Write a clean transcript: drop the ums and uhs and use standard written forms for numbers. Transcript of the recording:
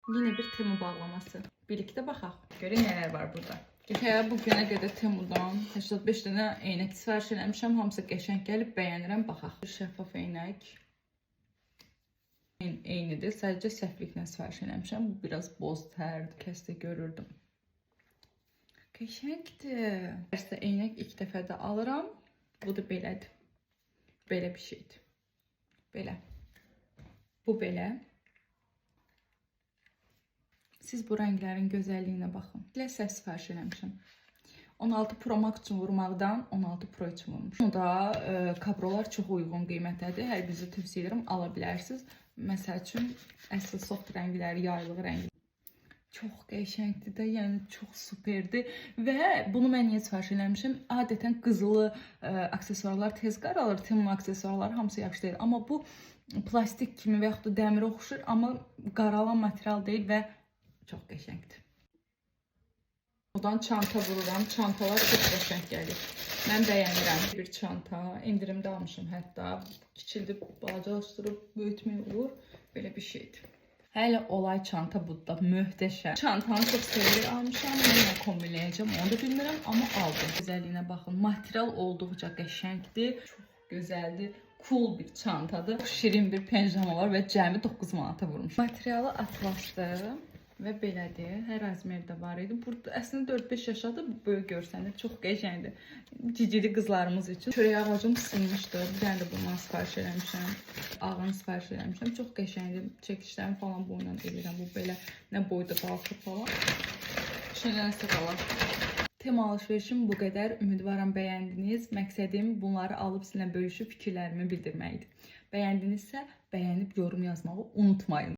Yenə bir Temu bağlaması. Birlikdə baxaq. Görək nələr var burada. Hə, bu günə qədər Temudan 85 dənə eynək sifariş eləmişəm. Hamısı qəşəng gəlib, bəyənirəm. Baxaq. Bir şəffaf eynək. Eynidir. Sadəcə səhvliklə sifariş eləmişəm. Bu biraz boz tərdir. Kəsdə görürdüm. Qəşəngdir. Əslində eynək ilk dəfə də alıram. Bu da belədir. Belə bir şeydir. Belə. Bu belə. Siz bu rənglərin gözəlliyinə baxın. Elə səhv sifariş eləmişəm. 16 Pro Max üçün vurmaqdan 16 Pro üçün vurmuşum. Bunu da kabrolar çox uyğun qiymətədir. Hər birinizə tövsiyə edirəm, ala bilərsiniz. Məsəl üçün əsl soft rəngləri, yaylıq rəngi çox qəşəngdir də, yəni çox superdir və bunu mən niyə sifariş eləmişəm? Adətən qızılı aksesuarlar tez qaralır, Temu aksesuarları hamısı yaxşı deyil, amma bu plastik kimi və yaxud da dəmirə oxşur, amma qaralan material deyil və çox qəşəngdir. Buradan çanta vururam. Çantalar çox qəşəng gəlir. Mən bəyənirəm. Bir çanta endirimdə almışam hətta. Kiçildib, balacalaşdırıb böyütmək olur. Belə bir şeydir. Hələ olay çanta budur da, möhtəşəm. Çantanı çox severək almışam. Nə ilə kombinləyəcəm onu da bilmirəm, amma aldım. Gözəlliyinə baxın. Material olduqca qəşəngdir. Çox gözəldir. Cool bir çantadır. Çox şirin bir penjama var və cəmi 9 manata vurmuş. Materialı atlasdır və belədir. Hər razmerdə var idi. Burada əslində 4-5 yaşadır, bu böyük görsənir. Çox qəşəngdir. Cicili qızlarımız üçün. Çörək ağacım sınmışdı. Bir dənə də bundan sifariş eləmişəm. Ağını sifariş eləmişəm. Çox qəşəngdir. Çəkişlərimi falan boyla eləyirəm. Bu belə nə boyda qalxır falan. Şənlənsə qalar. Tema alışverişim bu qədər. Ümidvaram bəyəndiniz. Məqsədim bunları alıb sizinlə bölüşüb fikirlərimi bildirməkdir. Bəyəndinizsə bəyənib yorum yazmağı unutmayın.